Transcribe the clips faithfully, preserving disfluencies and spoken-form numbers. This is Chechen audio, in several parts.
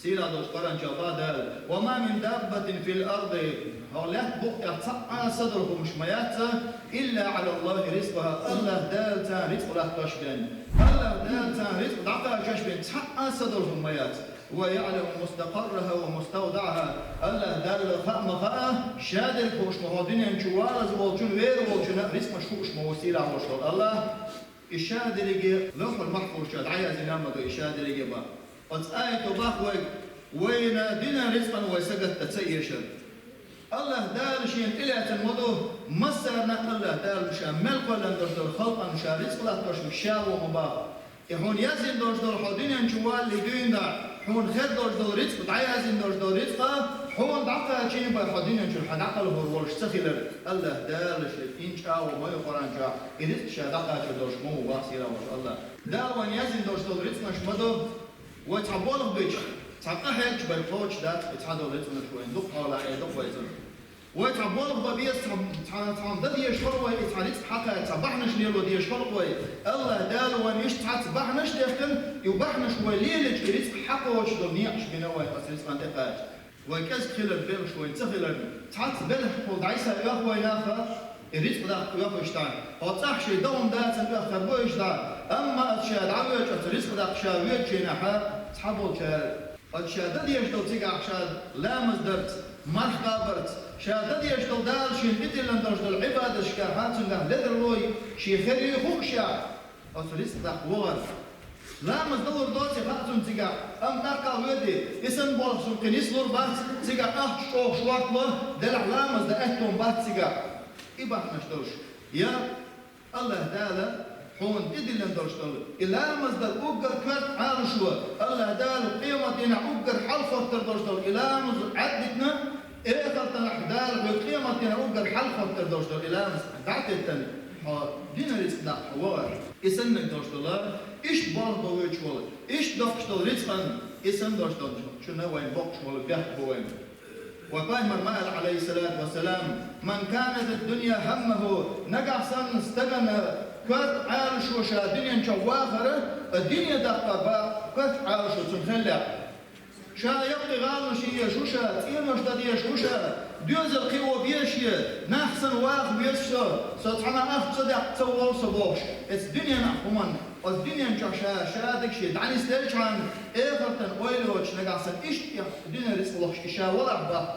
Сийлахь долчу Къуръан чохь боху Дала: «Ва ма мин даббатин фил арди», хьо лаьтта букъ тӀехь цхьа а са долу хӀумаш ма яц, «илла Ӏала Аллахи ризкъуха», Аллах Дала царна рицкъ латтош бен. Аллах Дала царна рицкъ дӀакхачош бен цхьа а са долу хӀума ма яц. «Ва яӀламу мустакъарраха ва муставдаӀаха», Аллах Дала хаа ма хаьа, ша дерг хууш ма хьо дуьнен чу валаза волчун, вер волчун а рицкъаш хууш ма ву сийлахь волуш долу Аллах. И ша дерриге Лавхьул Махьфуза чохь дӀаяздина ма ду, и ша дерриге бан. Оцу аято бах вайга, вайна динан рицкъан вай сагатта ца эшар. Аллах Дала шена тӀелаьцна ма ду, массарна Аллах Дала ша мел кхоьллина долуш долу халкъан ша рицкъ латтош ма ша ву ма бах. И хьуна яздина долуш долу хьо дуьнен чу валале дуьйна дӀа, хьуна хир долуш долу рицкъ, дӀаяздина долуш долу рицкъа, хьуна дӀакхачийна бай хьо дуьнен чуьра хьан дӀакъалхур волуш ца хилар, Аллах Дала ша инчӀа а ву ма ю Къуръан чохь, и рицкъ ша дӀакхачор долуш ма ву бах сийлахь волуш Аллах. Дала вайна яздина долуш долу рицкъанаш ма ду, вай цхьа болх бича, цхьа къахьегча бай кхочуш дац, и цхьа долу рицкъанаш вайна дукха хьолахь э дукха вайза. Вай цхьа болх бан беза, цхьа, цхьа, цхьа дан дезаш хилла вай, и цхьа рицкъ хьакха, цхьа бахьанаш лело дезаш хилла вай. Аллах Дала вайна иштта цхьацца бахьанаш а дехкина, и бахьанаш вай лелича, и рицкъ хьакхочуш долу некъаш бина вай аса рицкъан тӀекхача. Вай кӀезиг хилар белхаш вайн ца хиларна, цхьацца белхаш хьула дӀайса оьху вай наха, и рицкъ даккха оьхуш дӀа. Хьо цӀахь шайн догӀма дацан оьхкар бу иштта дӀа, амма аса ша дӀавоьдуш, аса рицкъ даккха ша воьдучу хенахь, цхьаболчара оцу ша дан дезаш долу цигахь ша ламаз дарца, марха кхабарца, ша дан дезаш долу Дала шена тӀедиллина долуш долу Ӏибадаташкахь цуьнгахь ледарло шен хир ю хууш яхь, оцу рицкъ даккха вогӀар. Ламаз далур доций хаьа цунна цигахь, амма тӀаккха а воьдий, и санна болх цунна кхин нислур бац, цигахь ахча чӀогӀа шортло, делахь ламаз дан аьтту бац цигахь. И бахьанаш долуш. Я Аллах Дала хьуна тӀедиллина долуш долу и ламаз дар уггар коьрта Ӏалашо, Аллах Дала къематдийнахь уггар хьалхоттар долуш долу и ламаз Ӏаддитина, эхартанахь Дала хьоьга къематдийнахь уггар хьалхоттар долуш долу и ламаз дӀатеттина, хьо динан рицкъ даккха хьо вогӀар. И саннаг долуш долу, иштта болх бан воьдуш волу, иштта доккхуш долу рицкъан, и санна долуш долу чунна вайн боккхуш волу бехк бу вайн. Ва пайхамар ма аьлла, Ӏалайхиссалату вассалам: «Ман канат ад-дунья хӀаммаху», нагахь санна стагана коьрта Ӏалашо ша дуьнен чохь вахара, а дуьне даккха бан коьрта Ӏалашо цунна хиллехь. Ша яккхий гӀаланаш еш ву ша, цӀенош дан дезаш ву ша, доьзал кхио безаш е, нах санна ваха веза со, со цхьана ахча ца даккха ца волу со бохуш, эцу дуьненахь хӀуманна. Оцу дуьнен чохь ша, ша дерг шен дӀанисделчхьана, эхартан ойла йоцуш нагахь санна иштта динан рицкъ лохуш и ша валахь бах.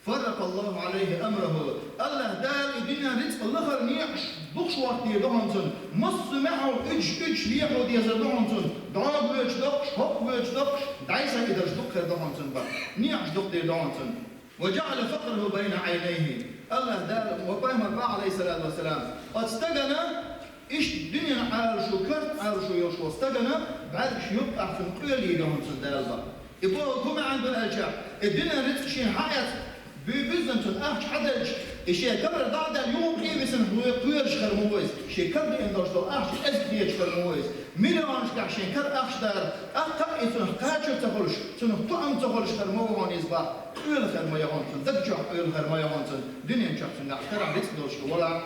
Фарракъаллаху Ӏалайхи амраху. Аллах Дала и динан рицкъ лахара некъаш дукхуш вахтийр ду хьуна цунна. Массо а мехьал уьдуш, уьдуш лехьо дезар ду хьуна цунна. ДӀогахь воьдуш доккхуш, хӀокху воьдуш доккхуш, дӀайса и дарш дукха хир ду хьуна цунна бах. Некъаш дукха дийр ду хьуна цунна. Ва жаӀала факъраху байна Ӏайнайхи. Аллах Дала, ва пайхамар бах, Ӏалайхиссалату вассалам, оцу стагана иштта дуьненан Ӏалашо, коьрта Ӏалашо йолуш волу стагана бӀаьргаш юккъехь цунна къоьллийр ю хьуна цунна Дала бах. И бохург хӀун маьӀна ду аьлча, и дуьненан рицкъ шен хьаэцна, буьйса цунна ахча хьаделча, и шен камара дӀа а даьлла, юха къе а висина, вуьйр кхоьруш хир ма ву иза, шен кара деана долуш долу ахча кӀезиг хеташ хир ма ву иза. Миллионашкахь шен кара ахча дара, тӀаккха а и цунах кхачо ца хуьлуш, цунах тоам ца хуьлуш хир ма ву хьуна иза бах, къоьлла хир ма ю хьуна цунна, даг чохь къоьлла хир ма ю хьуна цунна, дуьнен чохь цуьнгахь карахь рицкъ долуш хир валахь.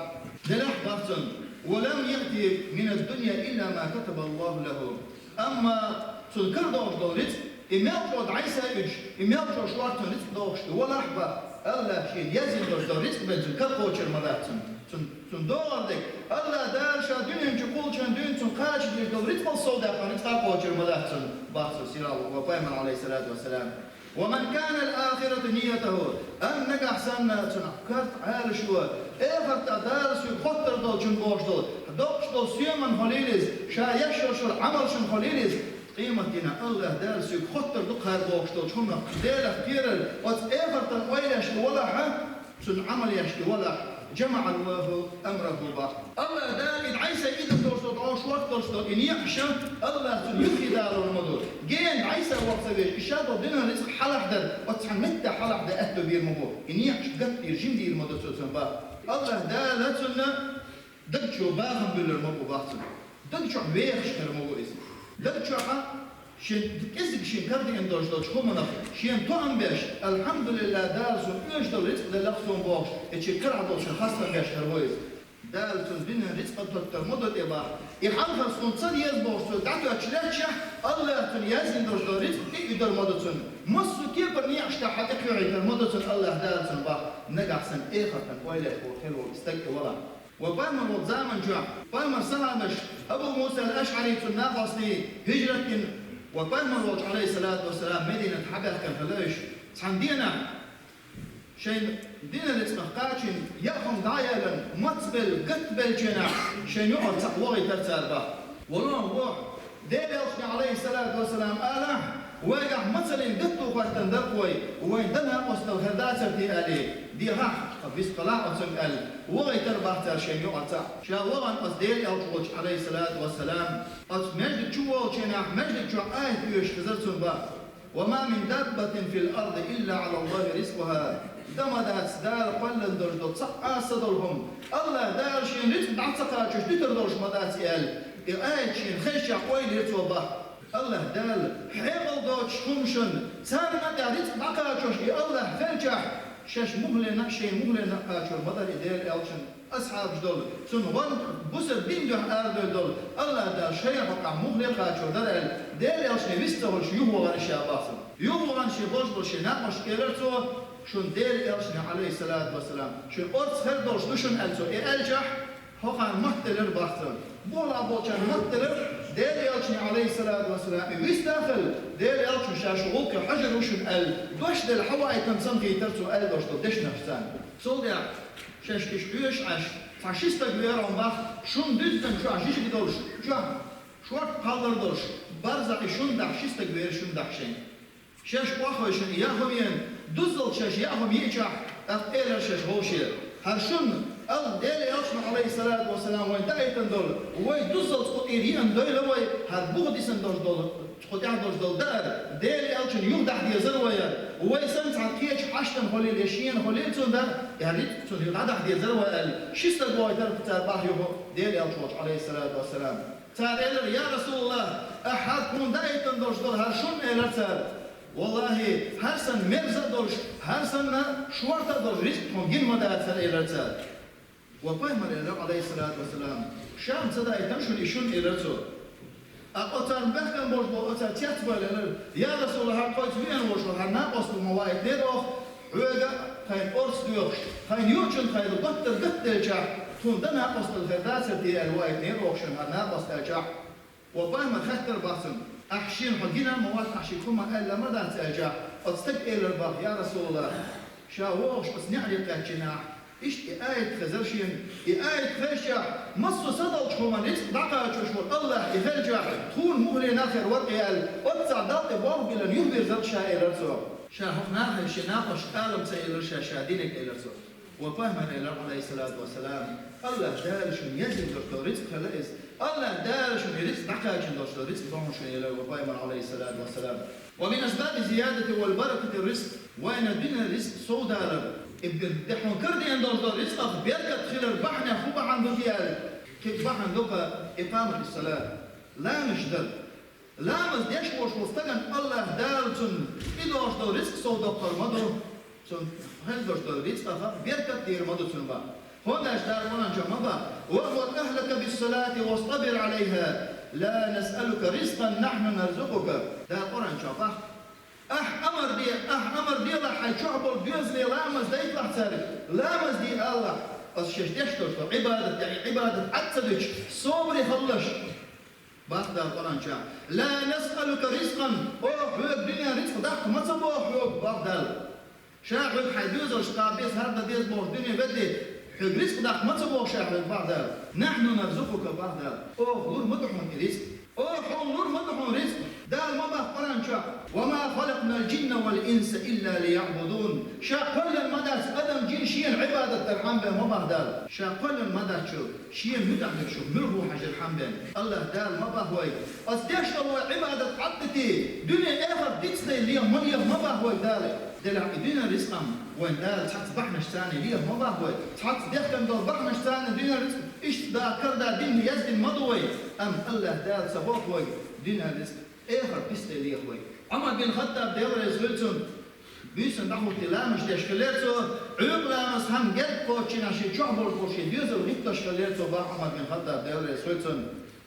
Делахь бах цунна, ва лам яъти минад-дунья илла ма катабаллаху лаху. Амма цунна кара догӀуш долу рицкъ, и мел чӀогӀа дӀайса а уьдуш, и мел чӀогӀа шорта цунна рицкъ догӀуш и валахь бах, Аллах шена яздина долуш долу рицкъ бен цунна кара кхочур ма дац цунна. Цунна, цунна догӀар дерг, Аллах Дала ша дуьнен чу кхуллучхьана дуьйна цунна кхача дезаш долу рицкъал сов даьккхина рицкъа кхочур ма дац цунна, бах цо сийлахь волу ва пайхамар, Ӏалайхиссалату вассалам. «Ва ман канат ал-ахирату ниятаху», амма нагахь санна цунах коьрта Ӏалашо, эхартахь Дала соьга хоттур долчун бохуш долу, доккхуш долу соьман хьо лелийза, ша еш йолчуьра Ӏамалшан хьо лелийза, къематдийнахь Аллах Дала соьга хоттур ду кхара бохуш долчу хӀуманах Делах кхерар, оцу эхартан ойла еш и валахь, цунна Ӏамал еш и валахь, жамаӀа Аллаху амраху бах. Аллах Дала и дӀайса и дан долуш долу, дӀо шорта долуш долу и некъаш, Аллах цунна юххе далор ма ду. Гена дӀайса ваха ца везаш, и ша долу динан рицкъ хьалахь дар, оцу цхьана меттехь хьалахь дан аьтто бийр ма бу. И некъаш гатдийр, жиндийр ма ду цо цунна бах. Аллах Дала цунна даг чу бахам буьллур ма бу бах цунна. Даг чохь вехаш хир ма ву иза. Даг чохь шен кӀезиг шен кара деана долуш долчу хӀуманах шен тоам беш, алхьамдулиллахӀ, Дала суна оьшуш долу рицкъ делларх суна бохуш, и шен карахь долчун хастам беш хир ву иза. Дала цунна динан рицкъан тоттар ма до тӀе бах. И хьалхара суна ца деза бохуш, цо дӀатоьттуш лаьтташехь, Аллахьа цунна яздина долуш долу рицкъ тӀе а уьдур ма ду цунна. Массо а кепара некъаш тӀехь хьан тӀекхоьхьуьйтур ма ду цунна Аллахьа Дала цунна бах, нагахь санна эхартан ойла а хьо хир волу стаг и вала. Ва пайхамар волу заман чохь, пайхамар сахьабаш, Абу Муса ал-Ашъари цунна накъостий, хӀижрат дина, ва пайхамар волчу, алейхиссалату вассалам, Мединат хьабаьхкина хилла уьш. Цхьана дийнахь шайн динан рицкъах кхачийна, яа хӀума дӀа а яьллина, мацбелла, гатбеллачу хенахь, шайн юкъара цхьаъ вогӀийтара цара бах. Валлахьи, вохьа, Делан элчане, алейхиссалату вассалам, алахь, вайгахь мацаллин гатто хӀоьттина дара вай, вайн дан накъосталла хир дацара те аьлла, дехахь, вистхилахь оцунга аьлла, вогӀийтара бах цара шайн юкъара цхьаъ. Ша вахана оцу Делан элча волчу, алейхиссалату вассалам, оцу маьждиг чу волчу хенахь, маьждиг чохь аят оьшуш хезара цунна бах. «Ва ма мин даббатин фил арди илла Ӏала Аллахи ризкъуха». Дан ма дац Дала кхоьллина долуш долу цхьа а са долу хӀума, Аллахьа Дала шена рицкъ дӀа ца кхачош дуьтур долуш ма дац и аьлла. И аят шена хезчахь ойла йира цо бах. Аллахьа Дала хьекъал доцуш хӀума шуна, царна тӀехь рицкъ дӀакхачош и Аллахь хилчахь, шаьш мухлена а, шайн мухлена а кхачор ма дара и Делан элчан асхьабаш долу, цунна гӀон бусар дин дуьхьа арадевлла долу, Аллахьа Дала шайна хьокъехь мухле а кхачор дара аьлла, Делан элчане вист ца хуьлуш юхавахара ша бах цунна. Юхавахана шен болуш болу шен накъосташка элира цо, шуна Делан элчане, алейхиссалату вассалам, шуьнан орца хир долуш ду шуна аьлла цо, и аьлчахь, хӀокхарна мотт делира бах цунна. Бохла болчарна мотт делира, Делан элчане, алейхиссалату вассалам, и вист а хилла, Делан элчано ша шун гӀуллакхе хьожур ву шуна аьлла, дош делла хьаваийтина санна хийтира цо аьлла долуш долу дешнаш царна. Цул тӀаьхьа шаьш иштта оьшуш Ӏаш, цхьа ши стаг веара бах, шун дуьззина чохь жижиг долуш, чохь шорта кхаллар долуш, барзакъ и шун дахь ши стаг веара шун дахь шайн. Шаьш охьахевшина яа хӀума йина, дуззалц шаьш яа хӀума йиъчахь, тӀаккха элира шаьш вовшех: «ХӀара шуна, Алла Делан элчано, алейхиссалату вассалам, вайн даийтина долу, вай дуззалц кху тӀера йиъна дойла вай, хӀара буха дисина долуш долу, кху тӀехь долуш долу даар, Делан элчанна юха дахьа дезара вай, вай санна цхьа кхечу хьаштана хуьлийла я шена хуьлийла цунна даар, я рицкъ цунна юха дӀадахьа дезара вай», аьлла, ши стаг вохуьйтура цара бах юха Делан элча волчу, алейхиссалату вассалам. Цара элира: «Я Расулаллах, ахьа хӀара тхуна даийтина долуш долу хӀара шуна?» — элира цара. «Валлахи, хӀара санна мерза а долуш, хӀара санна шорта а долуш рицкъ тхуна гина ма дацара», — элира цара. Ва пайхамар элира, алейхиссалату вассалам: «Ша-м ца даийтина шуна и шуна», — элира цо. Аккха оцарна баьхкина болуш болу оцара цецбевлла элира: «Я Расулаллах, хӀара тхоьца веана волуш вара хӀара накъост ма ваийтинера оха, хьоьга а тхайна орца доьхуш, тхайна юучунна тхайна гаттар гатделчахь, тхуна дан накъосталла хир дацара те аьлла ваийтинера оха шуна хӀара накъост», аьлчахь, ва пайхамар хаьттара бах цунна: «Ахьа шена хьо гина а ма вац, ахьа шега хӀума аьлла а ма дац?» аьлчахь, оцу стага элира бах: «Я Расулаллах, ша вогӀуш оцу неӀаре кхаьччинехь, иштта и аят хезара шена, и аят хезчахь, массо а са долчу хӀуманна рицкъ дӀакхачош волу Аллахь и хилчахь, тхуна мухле нах хир вара-кх и», аьлла, оццахь Далла тӀе болх биллина юхавирзира ша, элира цо. Ша хӀокху нахе шен накъосташка ала-м ца элира ша, ша динарг элира цо. Ва пайхамар элира, алейхиссалату вассалам: «Аллахь Дала шуна яздина долуш долу рицкъ хилла иза. Аллахь Дала шуна и рицкъ дӀакхачийна долуш долу рицкъ бохьун шуна», — элира ва пайхамар, алейхиссалату вассалам. «Ва мин асбаби зиядати вал баракати ризкъ». Вайна дуьненан рицкъ совдалар, и бир де хьуна карадеана долуш долу рицкъах беркат хилар бахьанех хӀун бахьана ду те аьлла, кхин бахьана ду-кха икъамату салат, ламазаш дар. Ламаз деш волуш волу стагана Аллахь Дала цунна и долуш долу рицкъ совдоккхур ма ду, цунна хезна долуш долу рицкъах беркат дийр ма ду цунна бах. ХӀунда аьлча Дала Къуръан чохь ма бах: «Ваъмур ахлака биссалати вастабир алейха, ла насъалука ризкъан, нахну нарзукъука». Дала Къуръан чохь бах: «Ахь амар де, ахь амар делахь хьайн чохь болу доьзале ламаз дайталахь цаьрга, ламаз де алалахь, аса шаьш деш долуш долу Ӏибадат де, и Ӏибадат Ӏад ца дуьтуш, собаре хилалаш». Бах Дала Къуръан чохь: «Ла насъалука ризкъан», оха хьоьга дуьненан рицкъ даккха ма ца боху хьоьга, бах Дала. Ша хьоьга хьайн доьзалш кхаба деза, хӀара дан деза бохуш дуьне ведде, хьоьга рицкъ даккха ма ца боху ша хьоьга, бах Дала. «Нахну нарзукъука», бах Дала. Оха лур ма ду хьуна и рицкъ. Оха хьуна лур ма ду хьуна рицкъ. Дала ма бах Къуръан чохь: «Ва ма халакънал джинна вал инса илла лияъбудун». Ша кхоьллина ма дац адам, жин шена Ӏибадат дархьама бен, ма бах Дала. Ша кхоьллина ма дац шу, шена муьтӀахь дерг шух муьлха ву хьажархьама бен. Аллахь Дала ма бах вайга, аса деш долу вай Ӏибадат Ӏад а дитий, дуьне-эхарт дицдайла леха ма леха, ма бах вайга Дала. Делахь и дуьненан рицкъ-м вайн Дала цхьацца бахьанашца леха ма бах вайга. Цхьацца дехкина долу бахьанашца дуьненан рицкъ иштта да, карда дина яздина ма ду вай. Амма Аллахь Дала ца боху вайга дуьненан рицкъ, эхарт дицдайла леха вайга. Ӏумар бин Хаттаб, Дела реза хуьлда цунна, буьйсанна дӀахӀуттий ламазаш деш хиллера цо, Ӏуьйкъа ламаз хан герга кхоччинехь шен чохь болуш болу шен доьзал гӀиттош хиллера цо, бах Ӏумар бин Хаттаб, Дела реза хуьлда цунна.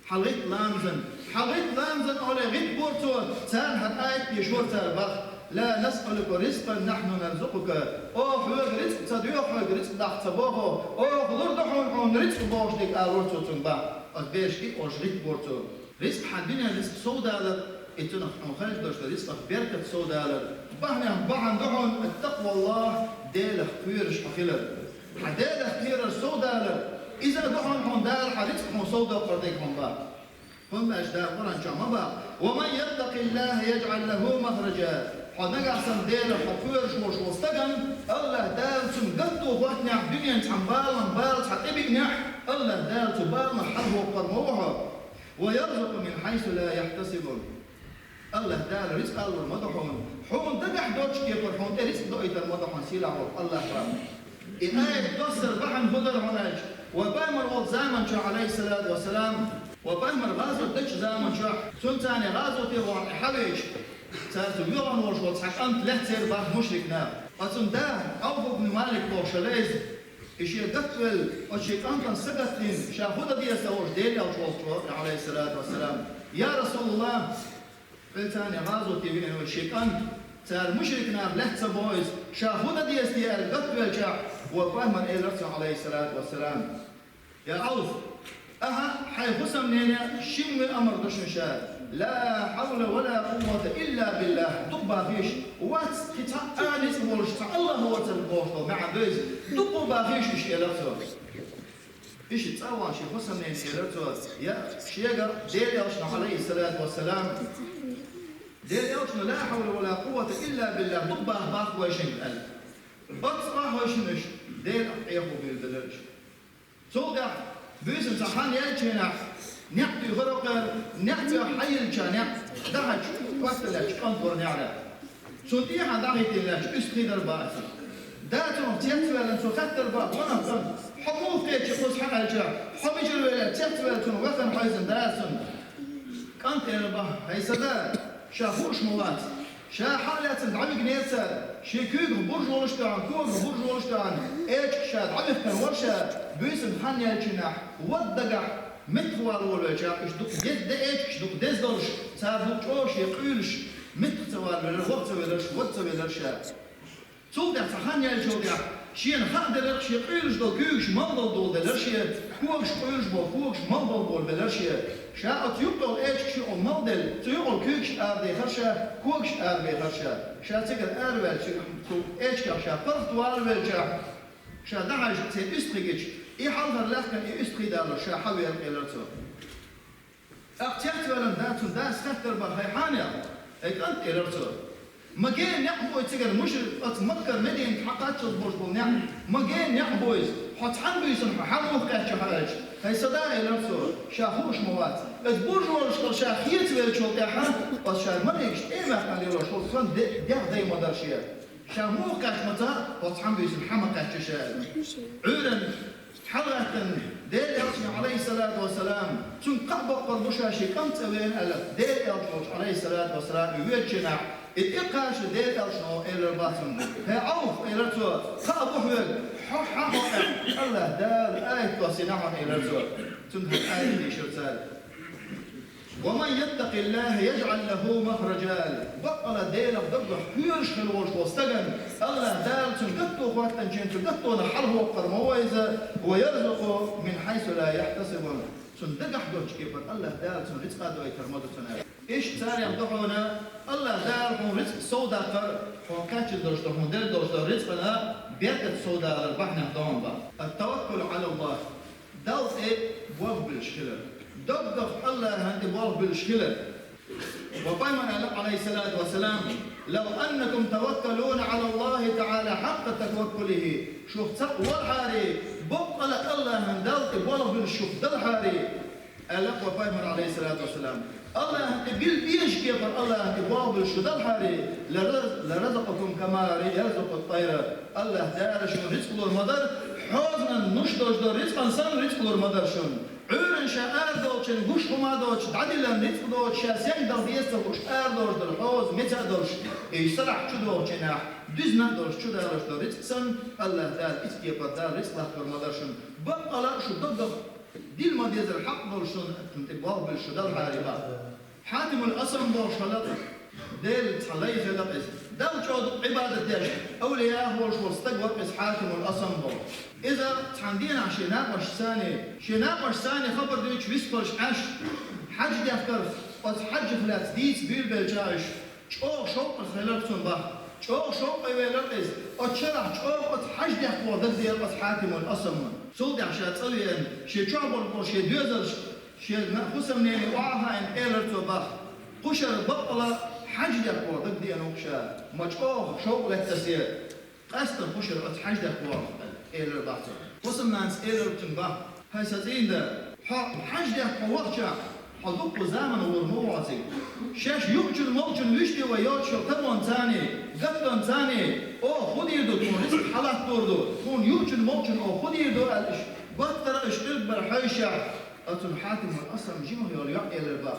ХьалгӀитта ламазан, хьалгӀитта ламазан оле гӀитта бора цо, царна хьан аят дешора цара бах: «لا نسألك رزقا نحن نرزقك». Оха хьоьга рицкъ ца доьху, хьоьга рицкъ даха ца боху, оха лур ду хьуна, хьуна рицкъ бохуш дерг алора цо цунна бах. Оцу берашка и олуш гӀитта бора цо. Рицкъ хьан дуьненан рицкъ сов далар, и цунах хьуна хезаш долуш дан рицкъах беркат сов далар. Бахьанех бахьана ду хьуна ат-такъваллахӀ, Делах кхоьруш хьо хилар. Хьан Делах кхерар сов далар, иза а ду хьуна, хьуна Дала хьан рицкъ хьуна сов доккхур дерг хьуна бах. ХӀунда аьлча Дала Къуръан чохь ма бах: «ومن يتق الله يجعل له مخرجا». Хьо нагахь санна Делах хьо кхоьруш волуш волу стагана, АллахӀ Дала цунна гатто хӀоттинехь, дуьненан цхьана баланах бала цхьа тӀебиънехь, АллахӀ Дала цу баланах хьалхавоккхур ма ву хьо. «ويرزقه من حيث لا يحتسب». АллахӀ Дала рицкъ лур ма ду хьуна. Хьуна дагахь доцчу кепара хьуна тӀе рицкъ доуьйтур ма ду хьуна сийлахь волу АллахӀ Дала. И аят доссар бахьана хӀун дара хьуна аьлча, вай пайхамар волу заман чохь, Ӏалайхиссалату вассалам, вай пайхамар гӀазот дечу заман чохь, цунна царна гӀазоте вахана тӀе хьавеача, цаьрца воьгӀун волуш волу цхьа кӀант лаьцнера бах мушрик наха. Ткъа цуьнан да, Ӏавф ибн Малик бохуш хилла иза, и шен гатвелла, оцу шен кӀантана сагатдина, ша хӀун дан деза ца хууш, Делан элча волчу, Ӏалайхиссалату вассалам: «Я РасулаллахӀ, хӀинца царна гӀазоте веана вай шен кӀант, цара мушрик наха лаьцна ца боху иза, ша хӀун дан деза те?» аьлла гатвелчахь, вай пайхамар элира цунна, Ӏалайхиссалату вассалам: «Я Ӏавф, ахьа хьайн хӀусамнене шимма амар ду шуна ша: لا حول ولا قوة إلا بالله, дукха бахийша, вац кхин цхьа а ницкъ болуш, цхьа АллахӀ воцург бохуш долу маьӀна ду иза, дукха бахийша», иштта элира цо. Иштта цӀа а вахана шен хӀусамнене элира цо, я шега Делан элчано, Ӏалайхиссалату вассалам, Делан элчано: «لا حول ولا قوة إلا بالله, дукха баха боху вайшинга», аьлла. Оццу къахьоьжуш Делан Ӏехо буьйлабелира иштта. Цул тӀаьхьа буьйсанна цхьа хан яьллачу хенахь, неӀ туьйхира кхара, неӀ тоьхна хьайиллачу неӀ дахьачу, коьрта лаьттачу кӀант вара неӀара. Цунна тӀехьа дӀахӀиттина лаьтташ уьстагӀий дара бах иза. Да цунах цецваьллина, цо хаьттира бах: «Ванах кӀант, хьо муха кхечи кхуза хьан?» аьлча, «Хьо мичара велира?» Цецваьлла цунна вахана хьойзина дара цунна. КӀант элира бах: «ХӀай сан да, ша хууш ма вац. Ша хьа а лаьцна дӀавигнера цара, шен куьйгах бурж волуш тӀехьана, когах бурж волуш тӀехьана, эчигах ша дӀавихкина вара ша, буьйсанна хан яьллачу хенахь, вадда дагахь, меттахвала волавелча, уьш дукха деза де эчигаш, дукха деза долуш, цара дукха чӀогӀа шен къуьйлуш, меттах ца валавелира, ваха ца велира, вада ца велира ша». Цул тӀаьхьа цхьа хан яьллачул тӀаьхьа шена хаа делира шен къуьйлуш долу куьйгаш мел долу доладелира шен, когаш къуьйлуш болу когаш мел болу болабелира шен. Ша оцу юккъехула эчигаш юкъахула мел делла, цу юкъахула куьйгаш арадехира ша, когаш арабехира ша. Ша цигара араваьлча, цу эчигах ша паргӀатвалавелча, ша дӀахьаьжча церан уьстагӀий гича, и хьалхара лаьхкина и уьстагӀий далош ша хьавеара элира цо. ТӀаккха цецваьллина да цунна дас хаьттира бах: «ХӀай хьанех, хӀай кӀант, — элира цо, — ма гена неӀ бу и цигара мушрик, оцу Маккара Мединате хьакхаччалц болуш болу неӀ, ма гена неӀ бу иза, хьо цхьана буьйсанна хьо хьан муха кхаьчча хьо?» аьлча, «ХӀай сан да, — элира цо, — ша хууш ма вац. Иза бурж волуш хилла ша хецавеллачул тӀаьхьа, оцу ша маликаш тӀе а ваьккхина лелош волу сан де-, дегӀ дай ма дара шен. Ша муха кхаьчча ма ца хаьа, оцу цхьана буьйсанна хьан ма кхаьчча ша», аьлла. Ӏуьйранна хьалагӀаьттина Делан элчано, Ӏалайхиссалату вассалам, цуьнга кхаъ боккхур бу ша шен кӀант цӀа веана аьлла, Делан элча волчу, Ӏалайхиссалату вассалам, и воьдучу хенахь, и тӀекхача Делан элчано элира бах цунна: «ХӀай Ӏавф, — элира цо, — кхаъ бу хьоьга, хьо хьан хьо аьлла, АллахӀ Дала аят доссийна хьуна», — элира цо. Цунна хӀара аят дийшира цара. «ومن يتق الله يجعل له مخرجا». Баккъала Делах даггах кхоьруш хила волуш волу стагана, АллахӀ Дала цуьнан гатто хӀоттанчийн цу гаттонах хьалхавоккхур ма ву иза, «ويرزقه من حيث لا يحتسب». Цунна дагахь доцчу кепара АллахӀ Дала цунна рицкъа дойтур ма ду цунна. Иштта царех ду хьуна АллахӀ Дала хьуна рицкъ сов даккхар, хьуна кхаьчна долуш ду, хьуна делла долуш ду рицкъана беркат сов далар бахьанех ду хьуна бах. «التوكل على الله». Далла тӀе болх буьллуш хилар. Даггах АллахӀан тӀе болх буьллуш хилар. Вай пайхамара аьлла, Ӏалайхиссалату вассалам: «لو أنكم توكلون على الله تعالى حق توكله». Шух цхьаъ валахьарий, баккъала АллахӀан Далла тӀе болх буьллуш шух далахьарий, аьлла вай пайхамара, Ӏалайхиссалату вассалам. АллахӀан тӀе билла безачу кепара АллахӀан тӀе болх буьллуш шу далахьарий, «لرز-، لرزقكم كما يرزق الطير». АллахӀ Дала шуна рицкъ лур ма дара, хьозанан нуш долуш долу рицкъан санна рицкъ лур ма дара шуна. Ӏуьйранна ша арадолчун гуш хӀума а доцуш, дӀадиллина рицкъ доцуш, ша сенга дала деза ца хууш арадолуш долу хьоза меца а долуш, и сарахь чу догӀучу хенахь, дуьзна а долуш чу далош долу рицкъ санна, АллахӀ Дала иза кепара Дала рицкъ латтор ма дара шуна. Баккъала а шу даггах Дила ма дезара хьакъ долуш суна тӀе болх буьллуш шу Далла хьари бах. Хьатимул Асам бохуш хилла-кх, Делан цхьа лай хилла-кх иза. Далла чӀогӀа дукха Ӏибадат деш, авлияъ волуш волу стаг вара-кх иза Хьатимул Асам боху. Иза цхьана дийнахь шен накъосташцаний, шен накъосташцаний хабар дуьйцуш вистхуьлуш Ӏаш, хьаьж дехкарх, оцу хьаьжах лаьцна дийца буьйлабелча уьш, чӀогӀа шовкъ хилира цунна бах. ЧӀогӀа шовкъе велира иза. Оцу шарахь чӀогӀа оцу хьаьж дехкарх дагадеара оцу Хьатимул Асамна. Цул тӀаьхьа ша цӀа веана, шен чохь болу шен доьзалш, шен хӀусамнене охьахаийна элира цо бах. Кху шарахь баккъала хьаьж дехкарх дагадеана ву-кх ша, ма чӀогӀа шовкъ лаьтта аса. Къаьстина кху шарахь оцу хьаьж дехкарх вахана, элира бах цо. ХӀусамнанас элира цунна бах: «ХӀай сан цӀийнда, хьо хьаьж дехка вахча, хьо дуккха заман вур ма ву хьо цига. Шаьш юучун-молчун вуьшта вай йоцуш йолу табонцаний, гаттонцаний оха хӀун дийр ду, тхуна рицкъ хьалаттор ду, тхуна юучун-молчун оха хӀун дийр ду», аьлла, уьш баттара уьш къилбар хьаьжча, оцунна Хьатимул Асам жимах йолу йоӀ элира бах.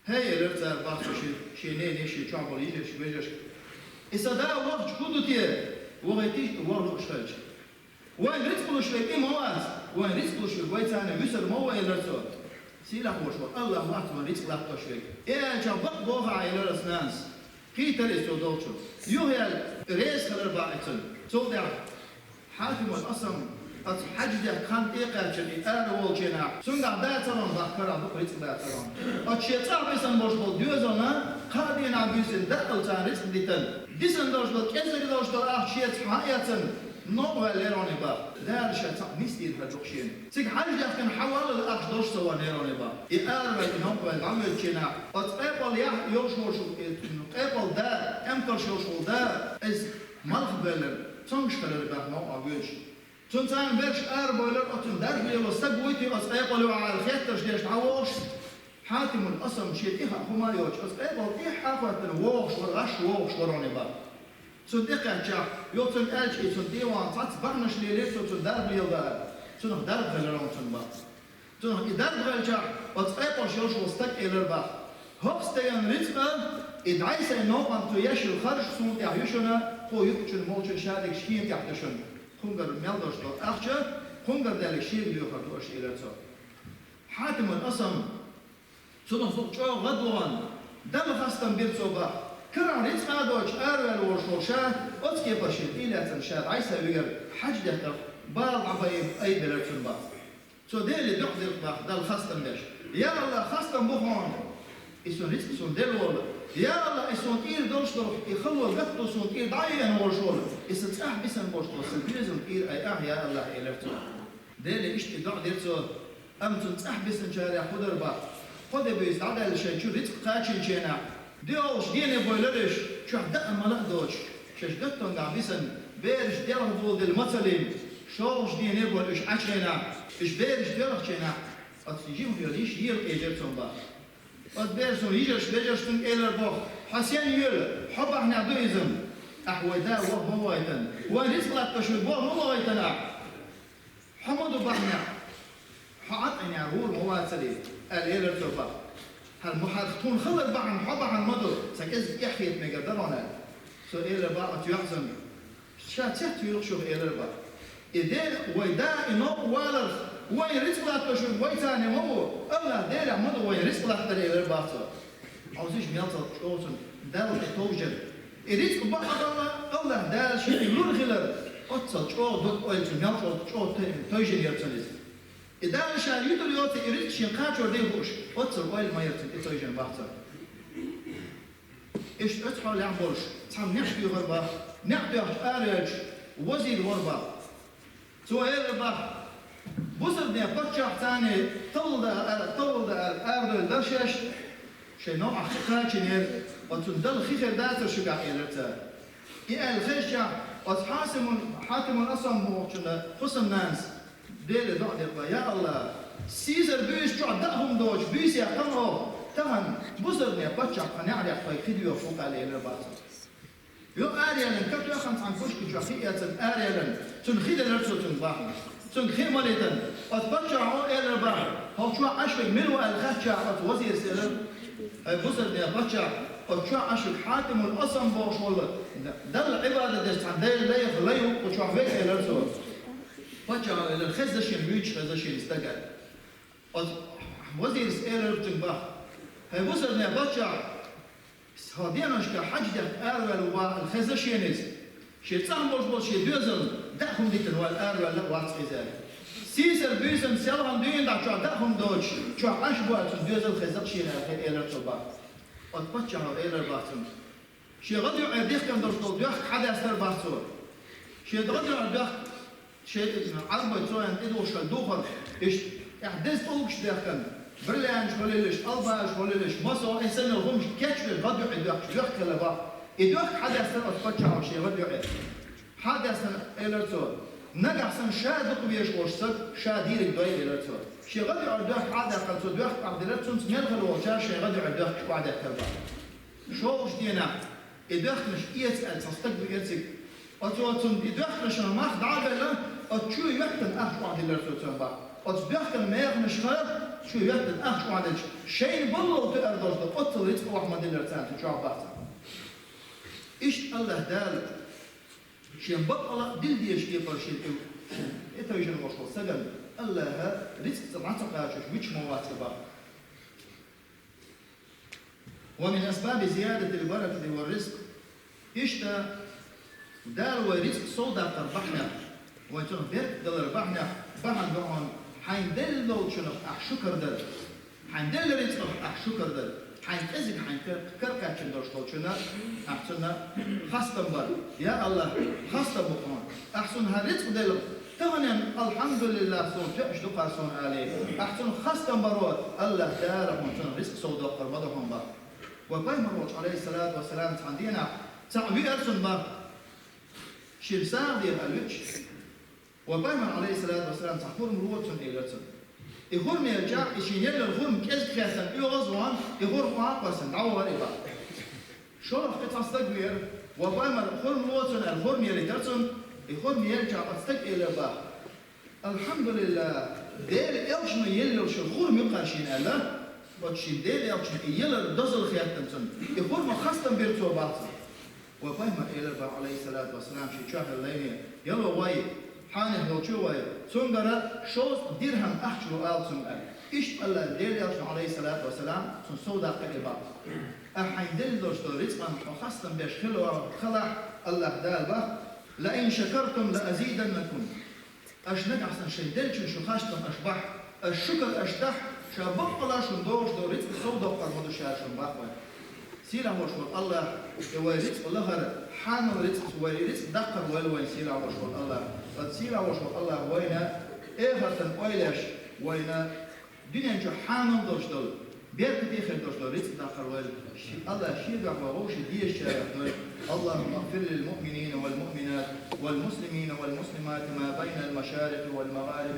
«ХӀей, — элира цара бах цо шен, шен нене, шен чохь болу йижаршка, вежаршка, — и сан да вахча хӀун ду те? Вахийтийша, ваха лууш хилча. Вайн рицкъ луш верг и ма вац, вайн рицкъ луш верг вайцаний вуьсур ма ву», — элира цо. «Сийлахь волуш волу АллахӀ вац вайн рицкъ латтош верг». И аьлча, бакъ боху ахь, элира оцу нанас. Кхийтира иза цо долчух. Юха яьлла, реза хилира бах и цунна. Цул тӀаьхьа Хьатимул Асам оцу хьаьж дехка хан тӀе а кхаьчна, и ара волчу хенахь, цуьнгахь дацара бах карахь дукха рицкъ дацара. Оцу шен цӀахь бисина болуш болу доьзална кхаа дийнахь буьйсина даъал царна рицкъ дитина. Дисина долуш долу, кӀеззиг долуш долу ахча шеца хьа а эцна, новкъа ваьллера бах. Дала ша цхьаъ нисдийр хьажа ду-кх шена. Цига хьаьж дехкина хьаваллал ахча долуш ца ван нервный бах. И араваьлла, и новкъа ваьлла дӀавоьдучу хенахь, оцу къепал яхь йолуш волуш, э, къепал да, эмкалш йолуш волу да, иза малхбевлла, цомгуш хилира бах новкъа воьдуш. Цунна царна берш арабевлира, оцунна дарба лело стаг вуй те оцу къепал юкъахь аьлла хеттарш деш дӀавогӀуш, Хьатимул Асам шен тӀехь хӀума а йоцуш, оцу къепал тӀехь а хӀоьттина вогӀуш вара, гӀаш вогӀуш вара бах. Цунна тӀекхаьчча, юха цунна аьлча, и цунна тӀе а вахана, цхьацца бахьанаш лелира цо цунна дарба леладан. Цунах дарба хилира цунна бах. Цунах и дарба хилча, оцу къепалш йолуш волу стаг элира бах: «ХӀокху стеган рицкъа, и дӀай сайн новкъан цо еш йолу харж суна тӀехь ю шуна, кху юучун-молчун шадерг шена тӀехь ду шуна. Кхуьнгара мел долуш долу ахча, кхуьнгара даьлларг шега лоьхур ду аша», — элира цо. Хьатимул Асам цунах зуда чӀогӀа гӀадвахана, Далла хастам бира цо бах. Карахь рицкъа а доцуш араваьлла волуш волу ша, оцу кепара шен тӀе а лаьцна, ша дӀай сайн вигар хьаьж дехкарх бала дӀабайина айбелира цунна бах. Цо Деле дуӀа дира бах, Далла хастам беш: «Я АллахӀ, хастам бу хьуна, и сан рицкъ суна делла волу. Я АллахӀ, и суна тӀера долуш долу, и хало гатто суна тӀера дӀа а еана волуш волу, и сан цӀахь бисина болуш долу сан доьзал тӀера айахьа, я АллахӀ», — элира цо. Деле иштта и дуӀа дира цо, амма цунна цӀахь бисинчарех хӀун дара бах? Кхо де буьйса дӀадаьлла шайн чу рицкъ кхачийначу хенахь, доьалгӀачу дене бевлира уьш, чохь даа-мала а доцуш, шаьш гаттонгахь бисина, бераш делха доладелла ма ца лийна, шолгӀачу дене а бевлла уьш Ӏачу хенахь, уьш бераш доьлхучу хенахь, оцу жимах йолу йиша ела къежира цунна бах. Оцу берашна йижарша, вежаршна элира бох: «Хьо сенна йоьлу? Хьо бахьанехь ду иза? Ахь вай да ваха ма вахийтина, вайн рицкъ латтош верг ваха ма вахийтина ахь. Хьо ма ду бахьанехь. Хьо Ӏаткъинехь вур ма вацара иза», — аьлла элира цо бах. «ХӀара ма хьарх тхуна хилар бахьана, хьо бахьана ма ду, сан кӀезиг эхь хета мегар дара хьуна», — аьлла. Цо элира бах оцу йоьхьазна: «Ша цецвуьйлу шух», — элира бах. «И Дела, вай да и новкъа валарх, вайн рицкъ латтош верг вайцаний ма ву, АллахӀ Делехь ма ду вайн рицкъ латтар», — элира бах цо. Хьовсийша, мел цхьа чӀогӀа цунна Далла тӀе товжира. И рицкъ бакъ а баьлла, АллахӀ Дала шена и лур хилар, оццул чӀогӀа дог-ойла цунна, мел чӀогӀа, чӀогӀа тойжина яра цунна иза. И Дала ша юьтур йоцу и рицкъ шен кхачор дийр хууш, оццул ойла ма яра цунна и тойжина бах цо. Иштта оцу хьолехь болуш, цхьамма неӀ туьйхира бах, неӀ тоьхча араваьлча, вазир вара бах. Цо элира бах: «Бусалба динан паччахьцаний товла дан ара, товла дан ара арадевлла дара шаьш, шайн новкъахь хи кхачийнера, оцунна дала хи хир дацара шуьгахь», — элира цара. И аьлла хезчахь, оцу Хьасимун, Хьатимун Асам бохучунна хӀусамнанас Деле доӀа дира бах: «Я АллахӀ, сийсара буьйса чохь даа хӀума доцуш буьйса яьккхина оха, тахана бусалба динан паччахь тхан неӀарехь тхоьга хи доьхуш ву-кх», — аьлла элира бах цо. Юха араяьллина, катоьхна цхьана пушка чохь хи эцна араяьллина, цунна хи делира цо цунна бахьана. Цуьнга хи а малийтина, оцу паччахьо элира бах: «Хьо чохь Ӏаш верг мила ву?» — аьлла хаьттичахь, оцу вазирас элира: «ХӀай бусалба динан паччахь, оцу чохь Ӏаш верг Хьатимул Асам бохуш волу, Далла Ӏибадат деш цхьана Делан лайх лай ву-кх чохь верг», — элира цо. Паччахьо элира: «Хеза шена, вуьйцуш хеза шена стаг», — аьлла. Оцу вазирас элира цуьнга боху: «ХӀай бусалбанийн паччахь, хьо деношка хьаьж дехка араваьлла ву ваха хеза шена иза. Шен цӀахь болуш болу шен доьзал даа хӀума дитина ваьлла араваьлла а вац иза». Сийсара буьйсанна селхана дуьйна дӀа чохь даа хӀума доцуш, чохь Ӏаш бу аьлла цуьнан доьзал хеза шена аьлла элира цо боху. Оцу паччахьо элира боху цуьнга: «Шен гӀадъюкъера дихкина долуш долу доьхка хьан дастара боху цо. Шен гӀадъюкъера доьхка, шен Ӏарбой цо ян тӀедухуш хилла духар, иштта, тӀехь деза тӀулгаш дехкина, бриллианташ хуьлуьйлуш, албанаш хуьлуьйлуш, масо эсамел хӀумаш кечвеш гӀадъюкъе доьхкуш доьхка хилла боху. И доьхка хьан дастара оцу паччахьо шен гӀадъюкъера?» «Хьан дастара», — элира цо. «Нагахь санна ша дукха везаш волуш стаг, ша дийриг дой», — элира цо. Шен гӀадъюкъера доьхка хьан даьккхина цо доьхка охьадиллира, цуьнца мел хилла волчара шен гӀадъюкъера доьхкаш охьадехкира боху. ШолгӀачу дийнахь и доьхканаш эца аьлла цхьа стаг веара цига. Оцо цунна и доьхканашна мах дӀа а белла, оцу чу йоьттина ахча охьадиллира цо цунна боху. Оцу доьхкан механаш хилла чу йоьттина ахча охьадиллича, шайна баллал тоьар долуш ду, оццул рицкъа охьа ма диллира царна цу чохь боху цо. Иштта АллахӀ Дала шен бакъала а дилла дезаш кепара шен тӀе, тӀетевжина волуш волу стагана АллахӀа рицкъаца дӀа ца кхачош вуьтуш ма вац боху. «ومن أسباب زيادة البركة والرزق». Иштта, Дала вай рицкъ сов даккхар бахьанех, вайн цунах беркат далар бахьанех, бахьана ду хьуна хьайна делла долчунах ахь шукар дар. Хьайна делла рицкъах ахь шукар дар. Хьайна кӀезиг хьайна кар-, каракхаьчна долуш долчунна ахь цунна хастам бар. Я АллахӀ, хастам бу хьуна. Ахь суна хӀара рицкъ делла, таханен, алхьамдулиллахӀ, суна тоьаш ду-кх хӀара суна алий, ахь цунна хастам баро, АллахӀ Дала хьуна цунах рицкъ сов доккхур ма ду хьуна боху. Вайн пайхамар волчу, Ӏалайхиссалату вассалам, цхьана дийнахь цхьаъ веара цунна боху. Шен сагӀа дера аьлла вуьтуш. Вайн пайхамар, Ӏалайхиссалату вассалам, цхьа хурма ло цунна, элира цунна. И хурма елча, и шена елларг хурма кӀезиг хеттина оьгӀаз а вахана, и хурма охьа а кхоьссина, дӀавахара и боху. ШолгӀа кхин цхьа стаг веара. Вайн пайхамар хурма ло цунна аьлла, хурма елийтара цунна. И хурма елча, оцу стага элира боху: «АлхьамдулиллахӀ, Делан элчано елла йолуш йолу хурма ю-кх хӀара шена», — аьлла. Оцу шен Делан элчано и елар дозалла хеттина цунна. И хурма хастам бира цо боху цунна. Вайн пайхамар элира боху, Ӏалайхиссалату вассалам, шен чохь йолу лайне: «Яло вай, хьанех йолчо вай, цуьнгара шовзткъа дирхьам ахча ло ала цунга», — аьлла. Иштта АллахӀ Делан элчано, Ӏалайхиссалату вассалам, цунна сов даккхира и боху. Ахь хьайна делла долуш долу рицкъан хьо хастам беш хилла хилахь, АллахӀ Дала боху: «لئن شكرتم لأزيدنكم». Аша нагахь санна шайн деллачун шу хастам аша бахь, аша шукар аша дахь, ша баккъала шуна догӀуш долу рицкъ сов доккхур ма ду ша шуна боху вайн. Сийлахь волуш волу АллахӀ, и вай рицкъ лахара, хьанал рицкъаца вай рицкъ даккхар лойла вайн сийлахь волуш волу АллахӀ. Ткъа сийлахь волуш волу АллахӀ вайна эхартан ойла еш, вайна дуьнен чохь хьанал долуш долу, беркате хир долуш долу рицкъ даккхар лойла. Ши-, АллахӀ шен дуьхьа вай вовшийн дезачарех дойла. اللهم اغفر للمؤمنين والمؤمنات والمسلمين والمسلمات ما بين المشارق والمغارب